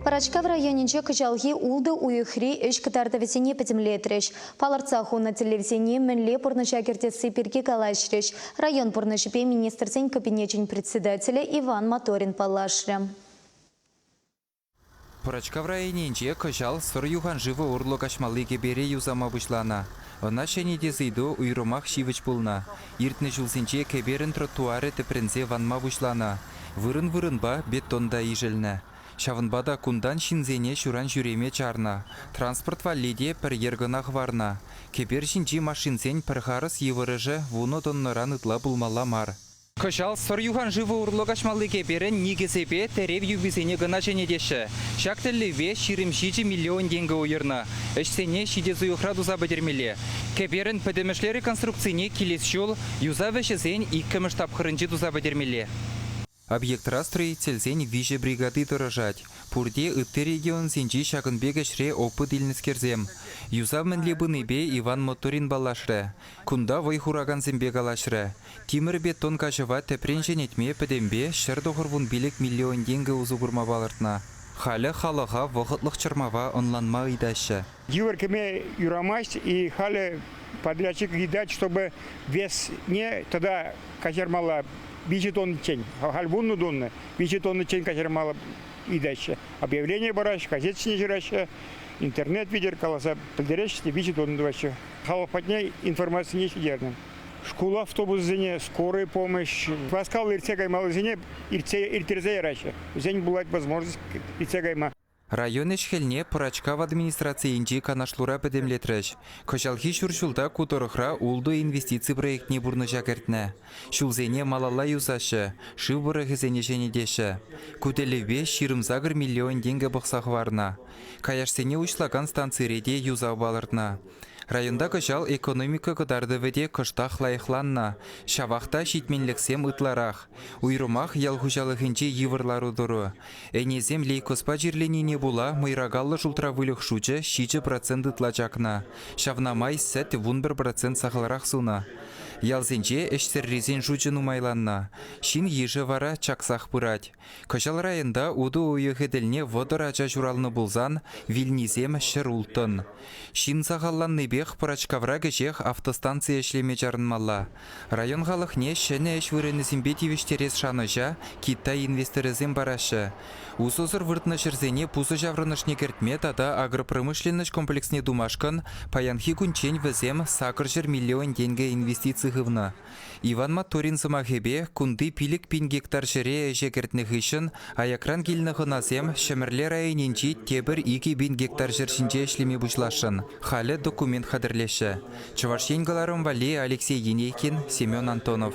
Пӑрачкав районӗнче кӑҫалхи ултӑ уйӑхри ӗҫ кӑтартӑвӗсене пӗтӗмлетрӗҫ. Палӑртса хунӑ тӗллевсене мӗнле пурнӑҫа кӗртесси пирки калаҫрӗҫ. Район пурнӑҫӗпе Министрсен Кабинечӗн председателӗ Иван Моторин паллашрӗ. Пӑрачкав районӗнче кӑҫал Сӑр юханшывӗ урлӑ каҫмалли кӗпере юсама пуҫланӑ. Ӑна ҫӗнетес ыйту уйрӑмах ҫивӗч пулнӑ. Иртнӗ ҫулсенче кӗперӗн тротуарӗ тӗпренсе ванма пуҫланӑ. Вырӑн-вырӑнпа бетон та ишӗлнӗ. Ҫавӑнпа та кунтан ҫынсене ҫуран ҫӳреме чарнӑ. Транспорт валли те пӗр йӗр кӑна хӑварнӑ. Кӗпер ҫинчи машинсен пӗр харӑс йывӑрӑшӗ вунӑ тоннӑран ытла пулмалла мар. Кӑҫал Сӑр юханшывӗ урлӑ каҫмалли кӗперӗн никӗсӗпе тӗрев юписене кӑна ҫӗнетеҫҫӗ. Ҫак тӗллевпе 27 миллион тенкӗ уйӑрнӑ. Ӗҫсене ҫитес уйӑхра туса пӗтермелле. Кӗперӗн пӗтӗмӗшле реконструкцине килес ҫул юсав ӗҫӗсен иккӗмӗш тапхӑрӗнче туса пӗтермелле. Объектра строительсен виҫӗ бригади тӑрӑшать. Пурте ытти регионсенчи ҫакӑн пек ӗҫре опыт илнӗскерсем. Юсав мӗнле пынипе Иван Моторин паллашрӗ. Кунта вӑй хуракансемпе калаҫрӗ. Тимӗр-бетон каҫӑва тӗпрен ҫӗнетме пӗтӗмпе 195 миллион тенкӗ усӑ курма палӑртнӑ. Халӗ халӑха вӑхӑтлӑх чӑрмава ӑнланма ыйтаҫҫӗ. Йывӑр кӗме юрамасть, и халӗ подрядчик ыйтать, чтобы весне тата каҫармалла виҫӗ тоннӑччен, халь вуннӑ тонна, виҫӗ тоннӑччен каҫармалла ыйтаҫҫӗ. Объявление параҫҫӗ, газет ҫине ҫыраҫҫӗ, интернет витӗр каласа пӗлтереҫҫӗ те виҫӗ тонна тӑваҫҫӗ. Халӑх патне информацине ҫитернӗ. Шкул автобусӗсене, скорый помощь, васкавлӑ иртсе каймаллисене иртсе ирттерсе яраҫҫӗ. Вӗсен пулать возможность иртсе кайма. Район ӗҫ-хӗлне Пӑрачкав администрацийӗнчи канашлура пӗтӗмлетрӗҫ. Кӑҫалхи ҫур ҫулта ку тӑрӑхра ултӑ инвестици проектне пурнӑҫа кӗртнӗ. Ҫулсене малалла юсаҫҫӗ, шыв пӑрӑхӗсене ҫӗнетеҫҫӗ. Ку тӗллевпе 28 миллион тенкӗ пӑхса хӑварнӑ. Каяшсене уҫлакан станцире те юсав палӑртнӑ. Районта кӑҫал экономика кӑтартӑвӗ те кӑштах лайӑхланнӑ, ҫавах та ҫитменлӗхсем ытларах. Уйрӑмах ял хуҫалӑхӗнчи йывӑр лару-тӑру. Ӗнесем лейкозпа чирленине пула мӑйракаллӑ шултра выльӑх шучӗ 7% ытла чакнӑ. Ҫавна май сӗт 11% сахалрах сунӑ. Ялсенче ӗҫсӗррисен шучӗ нумайланнӑ. Ҫын йышӗ вара чаксах пырать. Кӑҫал районта утӑ уйӑхӗ тӗлне 30 ача ҫуралнӑ пулсан вилнисем 106-ӑн. Ҫын сахалланнипех Пӑрачкавра кӗҫех автостанци ӗҫлеме чарӑнмалла. Район халӑхне ҫӗнӗ ӗҫ вырӑнӗсемпе тивӗҫтерес шанӑҫа Китай инвесторӗсем параҫҫӗ. Усӑсӑр выртнӑ ҫӗрсене пусӑ ҫаврӑнӑшне кӗртме тата агропромышленноҫ комплексне тумашкӑн паянхи кунччен вӗсем 800 миллион тенкӗ инвестици хывнӑ. Иван Моторин сӑмахӗпе, кунти 5000 гектар ҫӗре ӗҫе кӗртнӗ хыҫҫӑн аякран килнӗ хӑнасем Ҫӗмӗрле районӗнчи тепӗр 2000 гектар ҫӗр ҫинче ӗҫлеме пуҫласшӑн. Халӗ документ хатӗрлеҫҫӗ. Чӑваш Ен кӑларӑм валли Алексей Енейкин, Семен Антонов.